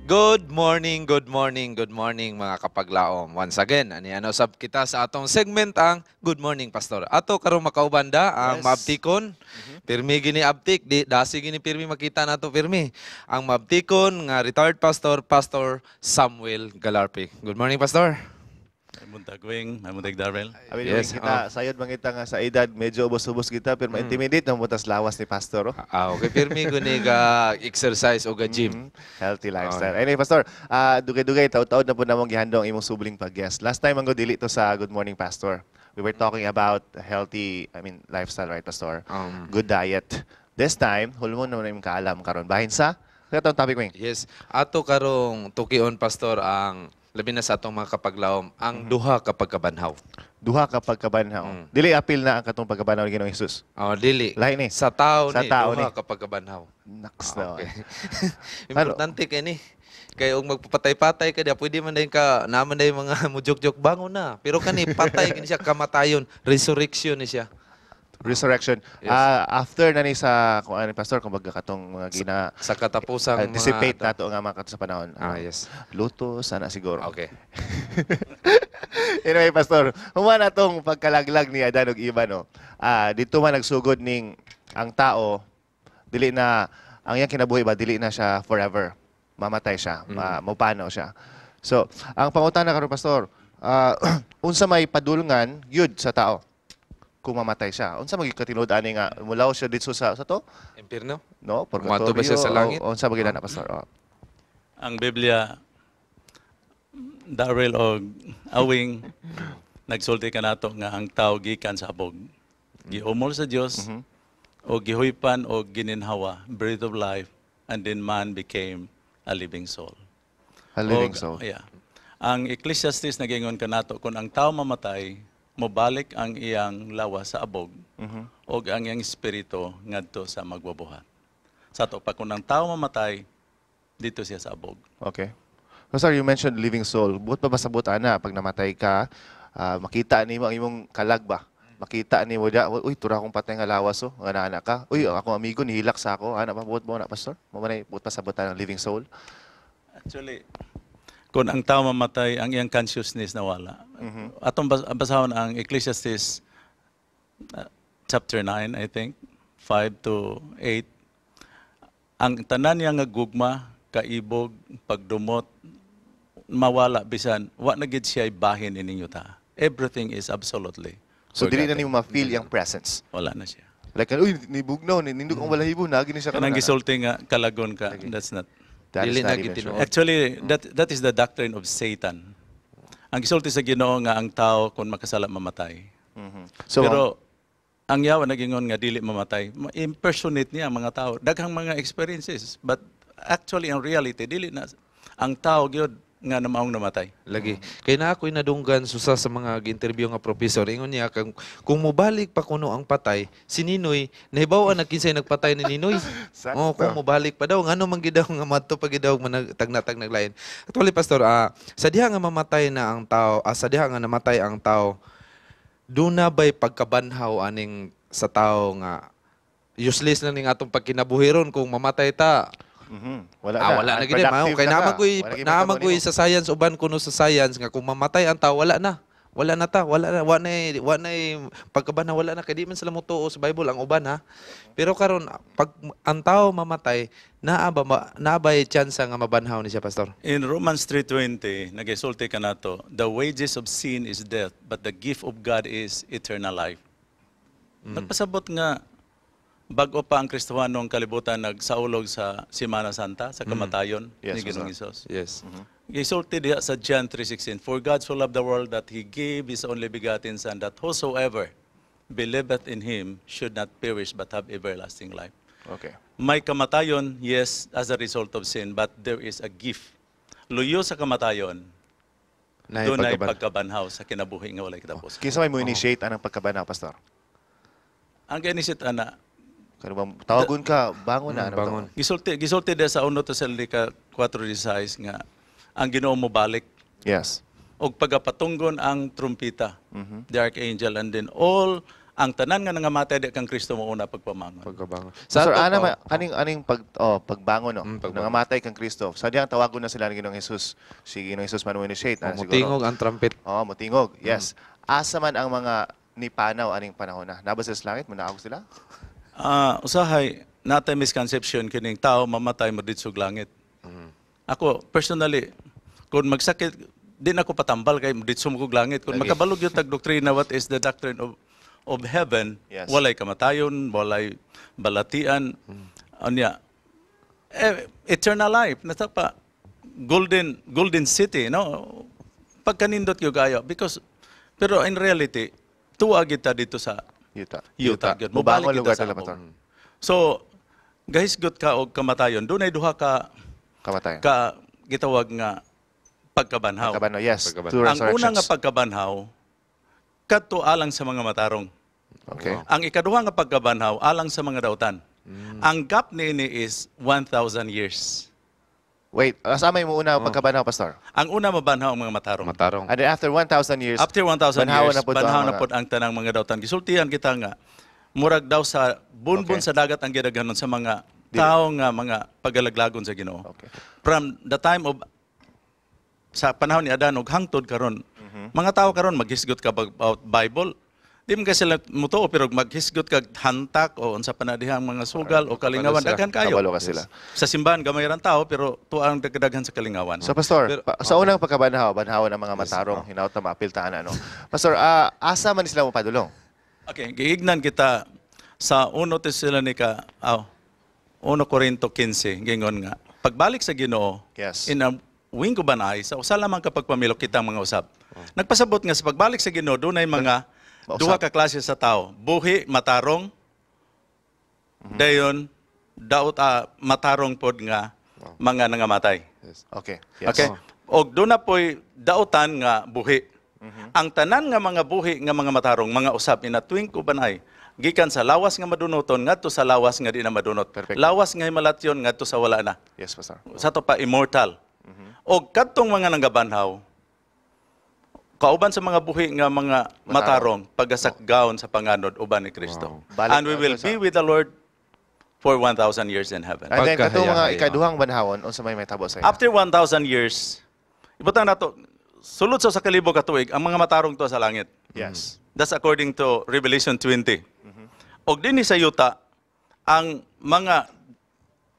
Good morning, good morning, good morning, mga kapaglaom. Once again, ani ano sab kita sa atong segment, ang Good Morning Pastor. Ato karong makauban da ang maabtikon. Pirmi gini abtik, di dasi gini pirmi makita nato pirmi. Ang maabtikon nga retired pastor, Pastor Samuel Galarpe. Good morning, Pastor. May buntag, Wing, may buntag, Darrell. Abi Yes, kita, sayod man kita nga sa edad medyo ubos-ubos kita pero ma-intimidate na butas lawas ni Pastor. Oh. Ah, okay, pirmi guni ga exercise o ga gym. Healthy lifestyle. Anyway, Pastor, dugay-dugay taud-taud na po namong gihandong imong subling pag-guest. Last time ang dili to sa Good Morning Pastor. We were talking about healthy, I mean, lifestyle, right, Pastor? Good diet. This time, hulmon naman imong kaalam karon. Bahin sa katong topic, Wing. Yes, ato karong tukion, Pastor, ang labi na sa atong mga kapaglaom, ang duha ka pagkabanhaw. Duha ka pagkabanhaw. Dili apil na ang katong pagkabanhaw ni Ginoong Hesus. Oh, dili. Lahi ni. Sa tao Sa ni, tao duha ni. Ka pagkabanhaw. Naks na. Okay. Importante kay ni. Kay og magpapatay-patay ka diya, pwede man din ka naman day mga mujok-jok bangon na. Pero kani patay kini siya kamatayon, resurrection ni siya. Resurrection. Yes. After na ni sa kung ano, Pastor, kumbaga katong mga gina Sa katapusang anticipate mga nato nga mga kato sa panahon. Ah, yes. Luto sana siguro. Okay. Anyway, Pastor, human na tong pagkalaglag ni Adan ug Eva, no. Dito man nagsugod ning ang tao dili na ang iyang kinabuhi ba, dili na siya forever. Mamatay siya, mupanaw siya. So, ang pangutana karon, Pastor, unsa may padulngan gyud sa tao kung mamatay siya? Unsa may katinud ani nga mulaw siya dito sa to? Impierno? No, Muadto ba siya sa langit? O, unsa ba gyud na, Pastor? Oh. Ang Biblia, Darrell og Awing, nagsulti ka nato nga ang tao gikan sa abog. Giumol sa Dios o gihuypan o gininhawa, breath of life, and then man became a living soul. A living soul. Yeah. Ang Ecclesiastes nagingon kanato, kung ang tao mamatay, mobalik ang iyang lawas sa abog og ang iyang espiritu ngadto sa magbubuhat. Sa ato pa, kung ang tao mamatay, dito siya sa abog. Okay. Pastor, you mentioned living soul. Buot pa ba sa ana pag namatay ka, makita nimo ang imong kalag ba? Makita nimo da, "Uy, tura akong patay nga lawas oh, nga ana ka. Uy, ang akong amigo nihilak sa ako." Ana ba, buot mo na, Pastor? Mo man ay buot pa sa ng living soul? Actually, kung ang tao mamatay, ang iyang consciousness nawala. Atong basahon ang Ecclesiastes chapter 9, I think, 5 to 8. Ang tanan niya nga gugma, kaibog, pagdumot, mawala bisan wa na gid siya bahin ining yuta. Everything is absolutely So dili na forgotten. Nimo ma-feel yung presence. Wala na siya. Like, uy, nibugnaw, nindog ang balahibo, nagi ni siya Kanang karon, ana. gisulti nga kalagon ka, that's not. That is Dili not na even gid true. tinuod. Actually, that is the doctrine of Satan. Ang gisulti sa Ginoo nga ang tao kung makasala mamatay. So, Pero ang yawa nagingon nga dili mamatay. Impersonate niya ang mga tao. Daghang mga experiences, but actually in reality dili na ang tao gyud nga namaong namatay. Lagi. Kay na ako'y nadunggan susa sa mga gi-interview nga professor. Ingon niya, kung mobalik pa kuno ang patay, si Ninoy, nahibaw na kinsay nagpatay ni Ninoy. Sakto. Oh, kung mobalik pa daw, ngano man gid daw nga madto pa gid daw manag tagna-tag naglain. Actually, Pastor, sa diha nga mamatay na ang tao, sa diha nga namatay ang tao, duna ba'y pagkabanhaw aning sa tao nga useless na ning atong pagkinabuhi ron kung mamatay ta? Wala Ah, na. wala na gid eh. Unproductive Kay na naman ka. ko'y Wala gyud naman matabo ko'y nimo. Sa science, uban kuno sa science nga kung mamatay ang tao, wala na. Wala na ta, wala na, wa na pagkabanhaw, wala na kay di man sila motuo sa Bible ang uban ha. Pero karon pag ang tao mamatay, naa ba chance nga mabanhaw ni siya, Pastor? In Romans 3:20, nagasulti kanato, "The wages of sin is death, but the gift of God is eternal life." Nagpasabot nga bago pa ang Kristohanong kalibutan nagsaulog sa Semana Santa, sa kamatayon ni Ginoong Pastor. Hesus. Gisulti diha sa John 3:16, "For God so loved the world that He gave His only begotten Son, that whosoever believeth in Him should not perish but have everlasting life." May kamatayon, yes, as a result of sin, but there is a gift. Luyo sa kamatayon, Naay doon ay pagkabanhaw. Pagkabanhaw sa kinabuhi nga walay katapusan. Kinsa may mo initiate anang pagkabanhaw, Pastor? Ang initiate ana, Kano bang tawagon ka, bangon na, ano ba Bangon. To? Gisulti diha sa 1 Tesalonica 4:16 nga ang Ginoo mobalik og pagapatunggon ang trumpita, the archangel, and then all Ang tanan nga nangamatay di kang Kristo mo una pagpamangon. Pagkabangon. Sa Sa ato ana pa, kaning aning pagbangon, no. Pagbangon. Nangamatay kang Kristo. Sa diyang tawagon na sila ni Ginoong Jesus. Si Ginoong Jesus man initiate oh, na siguro. mutingog ang trumpet. Oh, mutingog. Yes. Asa man ang mga nipanaw aning panahon na? Naba sila sa langit? Munaog sila? Usahay natay misconception kining tao mamatay mo didto langit. Ako personally, kung magsakit di na ako patambal kay didto mo kog langit. Kung Lagi. makabalog yung tag doktrina, what is the doctrine of heaven, walay kamatayon, walay balatian. Unya eh, eternal life nasa pa golden golden city, no? Pagkanindot gyud kayo because pero in reality tuwa kita dito sa Yuta. yuta gyud. Mubangon Mobalik kita lugar sa tala, abong. Pastor. So gahisgot ka og kamatayon, dunay duha ka Kamatayon. ka gitawag nga pagkabanhaw. Pagkabanhaw, yes. Pagkabanhaw. Two Ang una resurrections. nga pagkabanhaw kadto alang sa mga matarong. Ang ikaduha nga pagkabanhaw alang sa mga dautan. Ang gap niini is 1,000 years. Wait, asa may mo una pagkabanhaw, Pastor? Ang una mabanhaw ang mga matarong. Matarong. And then after 1,000 years, After 1,000 banhaw years, na pod banhaw ang na mga- pod ang tanang mga dautan. Gisultihan kita nga, murag daw sa bunbun sa dagat ang gidaghanon sa mga tao nga mga pagalaglagon sa Ginoo. From the time of sa panahon ni Adan ug hangtod karon, mga tao karon maghisgot ka about Bible. Di man kay sila mutuo pero maghisgot kag hantak o unsa pa na dihang mga sugal o kalingawan, Kabalo sila. daghan kayo. Kabalo ka sila. Sa simbahan gamay ra tao pero tuang daghan sa kalingawan. So Pastor, Pero- sa unang pagkabanhaw, banhaw ng mga matarong, hinaut na maapil ta ana, no. Pastor, asa man sila mopadulong? Okay, giignan kita sa 1 Tesalonica, aw, 1 Corinto 15, gingon nga. Pagbalik sa Ginoo, in a wink of an eye, sa usa lamang kapag pamilok kitang mga usab. Nagpasabot nga sa pagbalik sa Ginoo, dunay mga Mausap. duha ka klase sa tao. Buhi, matarong, dayon daot matarong pod nga mga nangamatay. Okay? Og doon na po'y dautan nga buhi. Ang tanan nga mga buhi nga mga matarong, mga usab in a twink of an eye, gikan sa lawas nga madunoton ngadto sa lawas nga di na madunot. Perfect. Lawas nga himalatyon ngadto sa wala na. Yes, Pastor. Sa to pa immortal. Og kadtong mga nanggabanhaw, kauban sa mga buhi nga mga matarong pagasakgaon sa panganod uban ni Kristo. Balik And we na will sa- be with the Lord for 1,000 years in heaven. And then katong mga Pagkahaya-haya. ikaduhang banhawon, unsa may mahitabo sa ila? After 1,000 years, ibutang nato, sulod sa 1,000 ka tuig, ang mga matarong to sa langit. That's according to Revelation 20. Og dinhi sa yuta, ang mga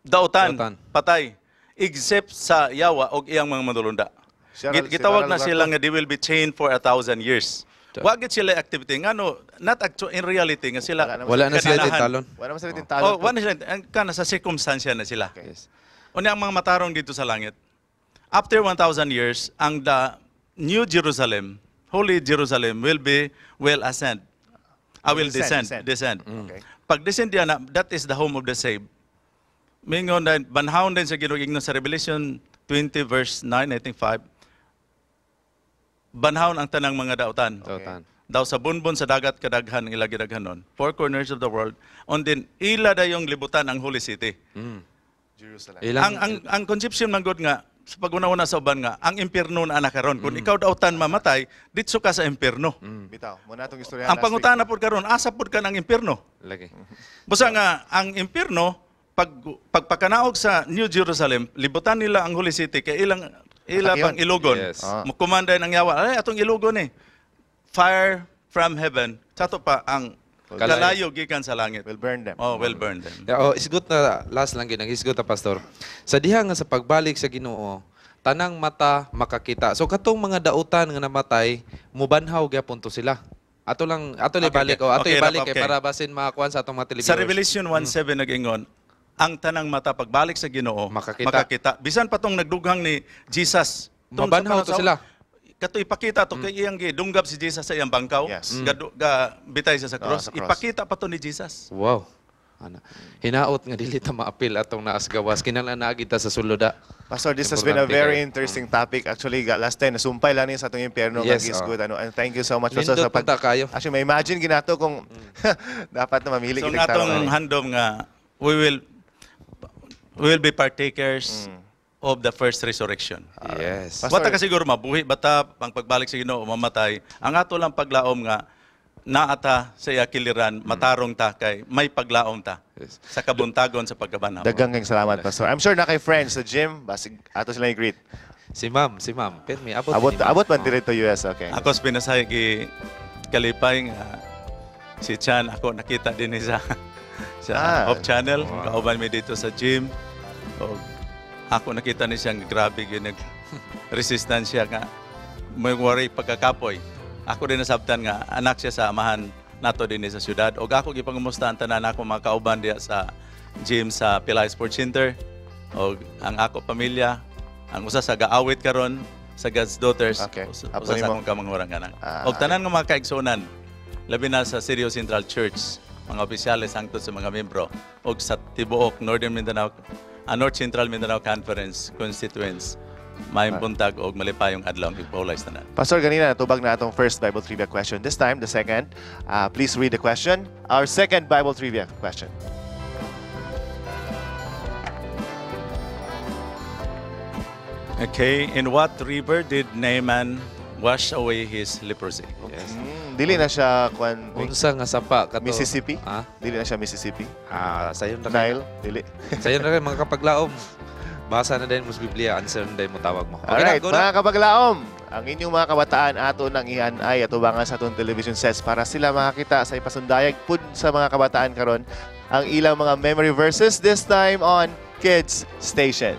dautan, Dautan. patay, except sa yawa og iyang mga manulunda. Gitawag Gitawag na lugar sila to. nga they will be chained for 1,000 years. Wa gid sila activity ngano not in reality nga sila Wala na sila kadinahan. tintalon. Wala man sila tintalon. Oh, wala na sila ang kana sa circumstansya na sila. Unya ang mga matarong dito sa langit. After 1,000 years, ang the New Jerusalem, Holy Jerusalem will ascend. I will Descend, descend, descend. descend. Okay. Pag descend yan, that is the home of the saved. Mingon din, banhawon din sa Ginoo ingnon sa Revelation 20 verse 9, I think 5. Banhawon ang tanang mga dautan. Dautan. Daw sa bunbon sa dagat kadaghan ang ila gidaghanon. Four corners of the world. On din ila dayong libutan ang Holy City. Jerusalem. Ilang, Ang conception man gud nga sa pag-una-una sa uban nga ang impierno na ana karon. Kung ikaw dautan mamatay, ditso ka sa impierno. Bitaw, mo na atong istorya. Ang pangutana pud karon, asa pud ka ng impierno? Lagi. Busa nga ang impierno pagpakanaog sa New Jerusalem, libutan nila ang Holy City kay ilang ila Atakiyon. pang ilugon. Mukumanda ang yawa, ay atong ilugon eh. Fire from heaven. Sato pa ang Kalayo. kalayo gikan sa langit. Will burn them. Oh, will burn them. Yeah, oh, isgot na last lang gid isgot na, Pastor. Sa diha nga sa pagbalik sa Ginoo, tanang mata makakita. So katong mga dautan nga namatay, mubanhaw gyapon to sila. Ato lang ato ibalik oh, ato ibalik kay para basin makakuan sa atong mga Sa televiewers. Revelation 1:7 nag-ingon, ang tanang mata pagbalik sa Ginoo Makakita. makakita. Bisan pa tong nagdughang ni Jesus. Tong sa Mabanhaw to panahon sila. Kato ipakita to kay iyang gidunggab si Jesus sa iyang bangkaw. Ga bitay siya sa cross. Sa cross. Ipakita pa to ni Jesus. Wow. Ana. Hinaot nga dili ta maapil atong naas gawas kinahanglan naa kita sa suloda. Pastor, this has been a Importante very kayo. interesting topic. Actually, last time, nasumpay lang niya sa atong impyerno. Yes, Yes, oh. good. Ano, and thank you so much, Pastor. Nindot Sa pag, punta kayo. Actually, may imagine ginato kung dapat na mamili So kitag nga atong tarong ani. handom nga we will be partakers of the first resurrection. Yes. Pastor- Wata ka siguro mabuhi bata pang pagbalik sa Ginoo mamatay. Ang ato lang paglaom nga Naa ta sa iya kiliran, matarong ta kay may paglaom ta sa kabuntagon sa pagkabanhaw. Daghang kayong salamat, Pastor. I'm sure naa kay friends sa gym, basig ato sila i-greet. Si ma'am, si ma'am. Pirmi, abot Abot ni ma'am. Abot man diri to US, okay. Ako sa pinasay gi kalipay nga si Chan ako nakita din ni sa Hope Channel. Kauban mi dito sa gym. O, ako nakita ni siya nga grabe gyud nag resistance siya nga may worry pagkakapoy. Ako din nasabtan nga anak siya sa amahan nato din sa syudad. Og ako gipangumusta ang tanan ako mga kauban diya sa gym sa Pilay Sports Center. Og ang ako pamilya, ang usa sa gaawit karon sa God's Daughters, Apo usa sa nimo. akong kamanghuran anak. Og tanan nga mga kaigsuonan, labi na sa Sirio Central Church, mga opisyales hangtod sa mga membro og sa tibuok Northern Mindanao, North Central Mindanao Conference constituents, maayong buntag og malipayong adlaw ang ipahulay sa tanan. Pastor, ganina natubag na atong first Bible trivia question. This time, the second. Please read the question. Our second Bible trivia question. Okay, in what river did Naaman wash away his leprosy? Yes. Dili na siya kwan Unsa nga sapa kato? Mississippi? Ah, Dili na siya Mississippi. Ah, sayon na kayo. Nile? Dili. Sayon na kayo, mga kapaglaom. Basa na din mo sa Biblia, answer na din mo tawag mo. Okay Alright, na, go na. Mga kapaglaom, ang inyong mga kabataan ato nang ianay atubangan sa atong television sets para sila makakita sa ipasundayag pud sa mga kabataan karon ang ilang mga memory verses, this time on Kids Station.